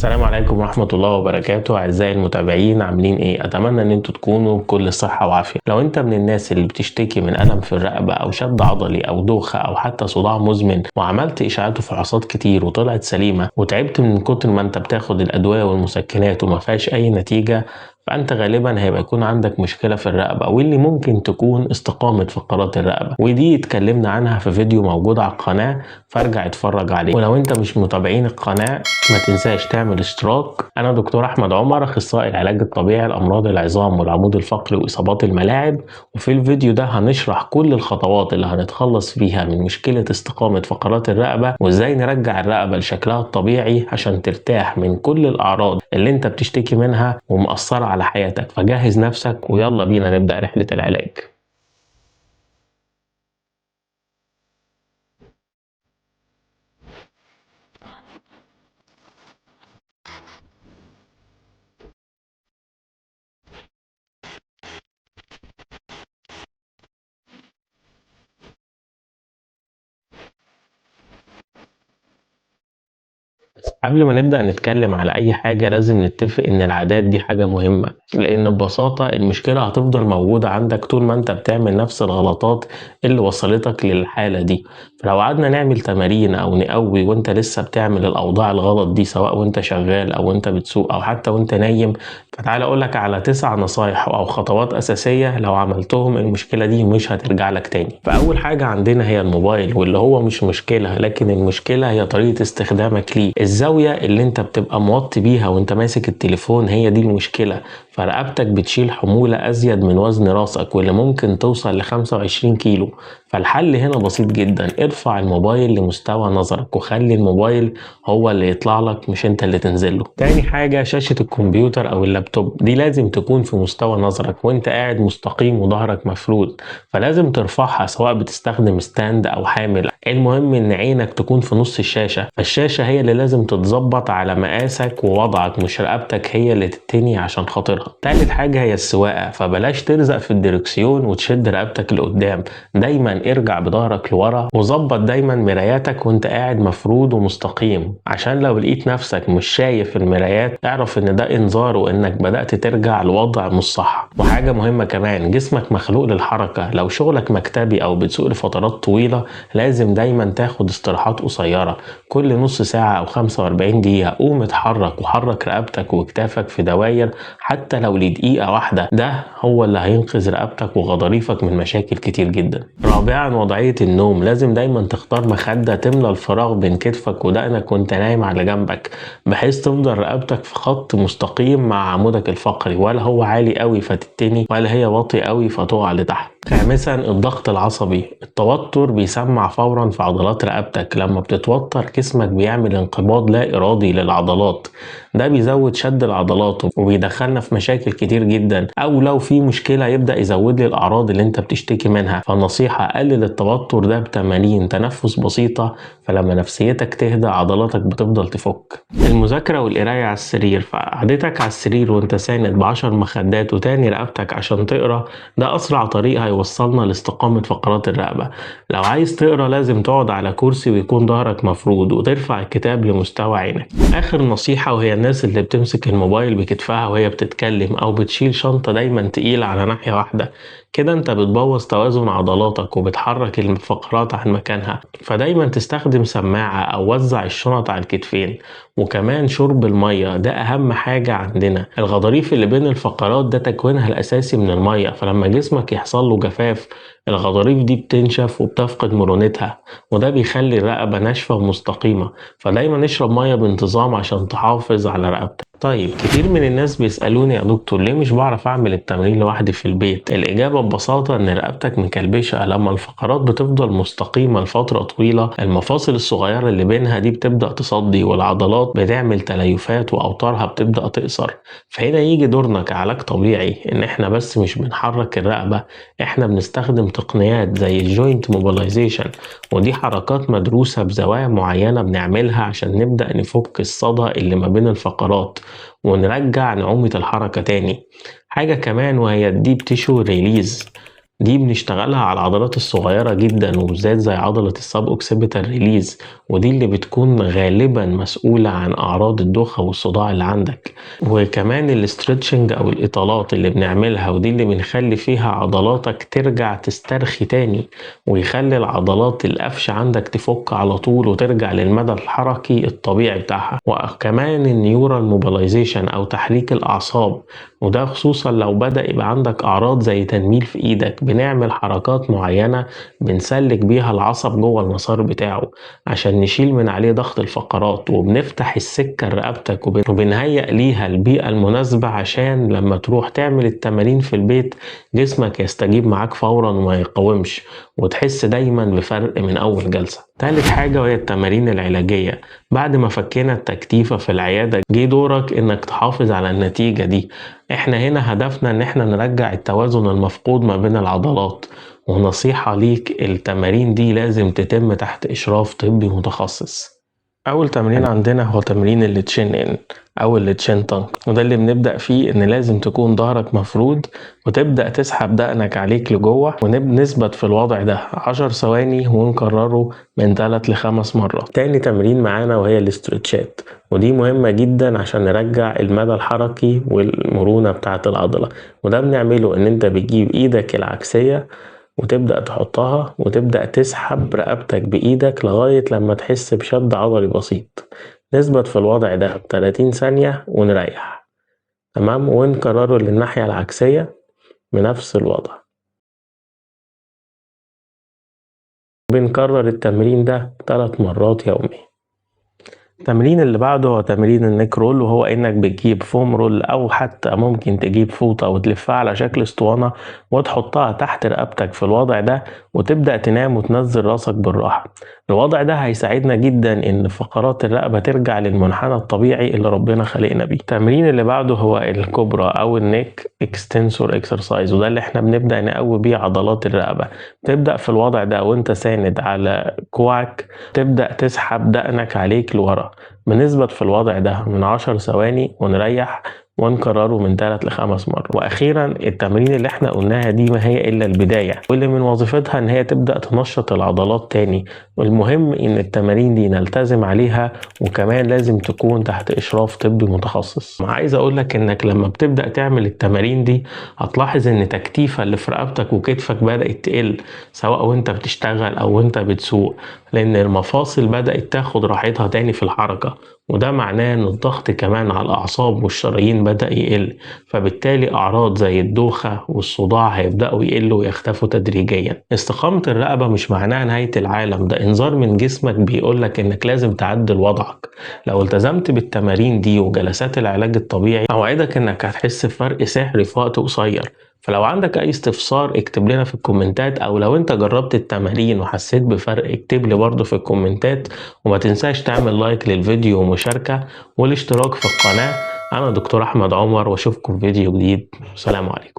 السلام عليكم ورحمة الله وبركاته. أعزائي المتابعين، عاملين إيه؟ أتمنى إن أنتوا تكونوا بكل صحة وعافية. لو أنت من الناس اللي بتشتكي من ألم في الرقبة أو شد عضلي أو دوخة أو حتى صداع مزمن، وعملت إشاعات وفحوصات كتير وطلعت سليمة، وتعبت من كتر ما أنت بتاخد الأدوية والمسكنات وما فيهاش أي نتيجة، فأنت غالبا هيبقى يكون عندك مشكلة في الرقبة، واللي ممكن تكون استقامة فقرات الرقبة، ودي اتكلمنا عنها في فيديو موجود على القناة، فارجع اتفرج عليه. ولو انت مش متابعين القناة ما تنساش تعمل اشتراك. انا دكتور احمد عمر، اخصائي العلاج الطبيعي لامراض العظام والعمود الفقري واصابات الملاعب، وفي الفيديو ده هنشرح كل الخطوات اللي هنتخلص فيها من مشكلة استقامة فقرات الرقبة، وازاي نرجع الرقبة لشكلها الطبيعي عشان ترتاح من كل الاعراض اللي انت بتشتكي منها ومأثرة على حياتك. فجهز نفسك ويلا بينا نبدأ رحلة العلاج. قبل ما نبدأ نتكلم على أي حاجة لازم نتفق إن العادات دي حاجة مهمة، لأن ببساطة المشكلة هتفضل موجودة عندك طول ما أنت بتعمل نفس الغلطات اللي وصلتك للحالة دي. فلو قعدنا نعمل تمارين أو نقوي وأنت لسه بتعمل الأوضاع الغلط دي، سواء وأنت شغال أو وأنت بتسوق أو حتى وأنت نايم، فتعال أقولك على 9 نصايح أو خطوات أساسية لو عملتهم المشكلة دي مش هترجع لك تاني. فأول حاجة عندنا هي الموبايل، واللي هو مش مشكلة، لكن المشكلة هي طريقة استخدامك ليه. الزاوية اللي انت بتبقى موطي بيها وانت ماسك التليفون هي دي المشكلة، فرقبتك بتشيل حمولة أزيد من وزن راسك واللي ممكن توصل ل25 كيلو. فالحل هنا بسيط جدا، ارفع الموبايل لمستوى نظرك وخلي الموبايل هو اللي يطلع لك مش انت اللي تنزله. تاني حاجة شاشة الكمبيوتر او اللابتوب، دي لازم تكون في مستوى نظرك وانت قاعد مستقيم وظهرك مفرود، فلازم ترفعها سواء بتستخدم stand او حامل. المهم ان عينك تكون في نص الشاشة، فالشاشة هي اللي لازم تتظبط على مقاسك ووضعك، مش رقبتك هي اللي تتني عشان خاطرها. تالت حاجة هي السواقة، فبلاش تلزق في الدركسيون وتشد رقبتك لقدام، دايما ارجع بظهرك لورا وظبط دايما مراياتك وانت قاعد مفرود ومستقيم، عشان لو لقيت نفسك مش شايف المرايات اعرف ان ده انذار وانك بدأت ترجع لوضع مش صح. وحاجة مهمة كمان، جسمك مخلوق للحركة، لو شغلك مكتبي او بتسوق لفترات طويلة لازم دايما تاخد استراحات قصيرة كل نص ساعة او 45 دقيقة. قوم اتحرك وحرك رقبتك وكتافك في دواير حتى لو لدقيقة واحدة، ده هو اللي هينقذ رقبتك وغضاريفك من مشاكل كتير جدا. رابعا وضعية النوم، لازم دايما تختار مخدة تملى الفراغ بين كتفك ودقنك وانت نايم على جنبك، بحيث تفضل رقبتك في خط مستقيم مع عمودك الفقري، ولا هو عالي قوي فتتني ولا هي واطي قوي فتقع لتحت. خامسا الضغط العصبي، التوتر بيسمع فورا في عضلات رقبتك، لما بتتوتر جسمك بيعمل انقباض لا ارادي للعضلات، ده بيزود شد العضلات وبيدخلنا في مشاكل كتير جدا، او لو في مشكلة يبدأ يزود لي الاعراض اللي انت بتشتكي منها. فالنصيحة قلل التوتر ده بتمارين تنفس بسيطة، فلما نفسيتك تهدى عضلاتك بتفضل تفك. المذاكرة والقراية على السرير، فقعدتك على السرير وانت ساند ب10 مخدات وتاني رقبتك عشان تقرا، ده اسرع طريق هيوصلنا لاستقامة فقرات الرقبة. لو عايز تقرا لازم تقعد على كرسي ويكون ظهرك مفرود وترفع الكتاب لمستوى عينك. اخر نصيحة وهي الناس اللي بتمسك الموبايل بكتفها وهي بتتكلم او بتشيل شنطة دايما تقيلة على ناحية واحدة، كده انت بتبوظ توازن عضلاتك وبتحرك الفقرات عن مكانها، فدايما تستخدم سماعة او وزع الشنط على الكتفين. وكمان شرب المية ده اهم حاجة عندنا، الغضاريف اللي بين الفقرات ده تكوينها الاساسي من المية، فلما جسمك يحصل له جفاف الغضاريف دي بتنشف وبتفقد مرونتها، وده بيخلي الرقبة ناشفة ومستقيمة، فدايما اشرب مية بانتظام عشان تحافظ على رقبتك. طيب كتير من الناس بيسألوني يا دكتور ليه مش بعرف أعمل التمرين لوحدي في البيت؟ الإجابة ببساطة إن رقبتك مكلبشة، لما الفقرات بتفضل مستقيمة لفترة طويلة المفاصل الصغيرة اللي بينها دي بتبدأ تصدي والعضلات بتعمل تليفات وأوتارها بتبدأ تقصر. فهنا يجي دورنا كعلاج طبيعي، إن إحنا بس مش بنحرك الرقبة، إحنا بنستخدم تقنيات زي ال joint mobilization، ودي حركات مدروسة بزوايا معينة بنعملها عشان نبدأ نفك الصدى اللي ما بين الفقرات ونرجع نعومة الحركة تاني. حاجة كمان وهي ال deep tissue release، دي بنشتغلها على العضلات الصغيرة جدا، وبالذات زي عضلة ال suboccipital release، ودي اللي بتكون غالبا مسؤولة عن أعراض الدوخة والصداع اللي عندك. وكمان ال stretching أو الإطالات اللي بنعملها، ودي اللي بنخلي فيها عضلاتك ترجع تسترخي تاني، ويخلي العضلات القفش عندك تفك على طول وترجع للمدى الحركي الطبيعي بتاعها. وكمان ال neural mobilization أو تحريك الأعصاب، وده خصوصا لو بدأ يبقى عندك أعراض زي تنميل في إيدك، بنعمل حركات معينة بنسلك بيها العصب جوه المسار بتاعه عشان نشيل من عليه ضغط الفقرات، وبنفتح السكة لرقبتك وبنهيئ ليها البيئة المناسبة عشان لما تروح تعمل التمارين في البيت جسمك يستجيب معاك فورا وما يقاومش، وتحس دايما بفرق من أول جلسة. تالت حاجة وهي التمارين العلاجية. بعد ما فكينا التكتيفة في العيادة جه دورك انك تحافظ على النتيجة دي. احنا هنا هدفنا ان احنا نرجع التوازن المفقود ما بين العضلات، ونصيحة ليك التمارين دي لازم تتم تحت إشراف طبي متخصص. أول تمرين عندنا هو تمرين ال chin in أو ال chin tuck، وده اللي بنبدأ فيه إن لازم تكون ظهرك مفرود وتبدأ تسحب دقنك عليك لجوه، ونثبت في الوضع ده 10 ثواني ونكرره من 3 ل5 مرات. تاني تمرين معانا وهي ال stretch ات، ودي مهمة جدا عشان نرجع المدى الحركي والمرونة بتاعة العضلة. وده بنعمله إن أنت بتجيب إيدك العكسية وتبدأ تحطها وتبدأ تسحب رقبتك بإيدك لغاية لما تحس بشد عضلي بسيط. نثبت في الوضع ده 30 ثانية ونريح، تمام، ونكرره للناحية العكسية بنفس الوضع. بنكرر التمرين ده 3 مرات يوميا. التمرين اللي بعده هو تمرين ال neck roll، وهو انك بتجيب foam roll او حتى ممكن تجيب فوطة وتلفها على شكل اسطوانة وتحطها تحت رقبتك في الوضع ده، وتبدأ تنام وتنزل راسك بالراحة. الوضع ده هيساعدنا جدا ان فقرات الرقبة ترجع للمنحنى الطبيعي اللي ربنا خلقنا بيه. التمرين اللي بعده هو الكوبرا او ال neck extensor exercise، وده اللي احنا بنبدأ نقوي بيه عضلات الرقبة. تبدأ في الوضع ده وانت ساند على كوعك، تبدأ تسحب دقنك عليك لورا. بنثبت في الوضع ده من 10 ثواني ونريح، ونكرره من 3 ل5 مرات. واخيرا التمرين اللي احنا قلناها دي ما هي الا البداية، واللي من وظيفتها ان هي تبدأ تنشط العضلات تاني. والمهم ان التمارين دي نلتزم عليها، وكمان لازم تكون تحت اشراف طبي متخصص. عايز اقول لك انك لما بتبدأ تعمل التمارين دي هتلاحظ ان تكتيفة اللي في رقبتك وكتفك بدأت تقل، سواء وانت بتشتغل او وانت بتسوق، لان المفاصل بدأت تاخد راحتها تاني في الحركة، وده معناه ان الضغط كمان على الاعصاب والشرايين بدأ يقل، فبالتالي اعراض زي الدوخة والصداع هيبدأوا يقلوا ويختفوا تدريجيا. استقامة الرقبة مش معناها نهاية العالم، ده انذار من جسمك بيقولك انك لازم تعدل وضعك. لو التزمت بالتمارين دي وجلسات العلاج الطبيعي اوعدك انك هتحس بفرق سحري في وقت قصير. فلو عندك اي استفسار اكتب لنا في الكومنتات، او لو انت جربت التمارين وحسيت بفرق اكتب لي برضه في الكومنتات. وما تنساش تعمل like للفيديو ومشاركة والاشتراك في القناة. انا دكتور احمد عمر، واشوفكم في فيديو جديد. سلام عليكم.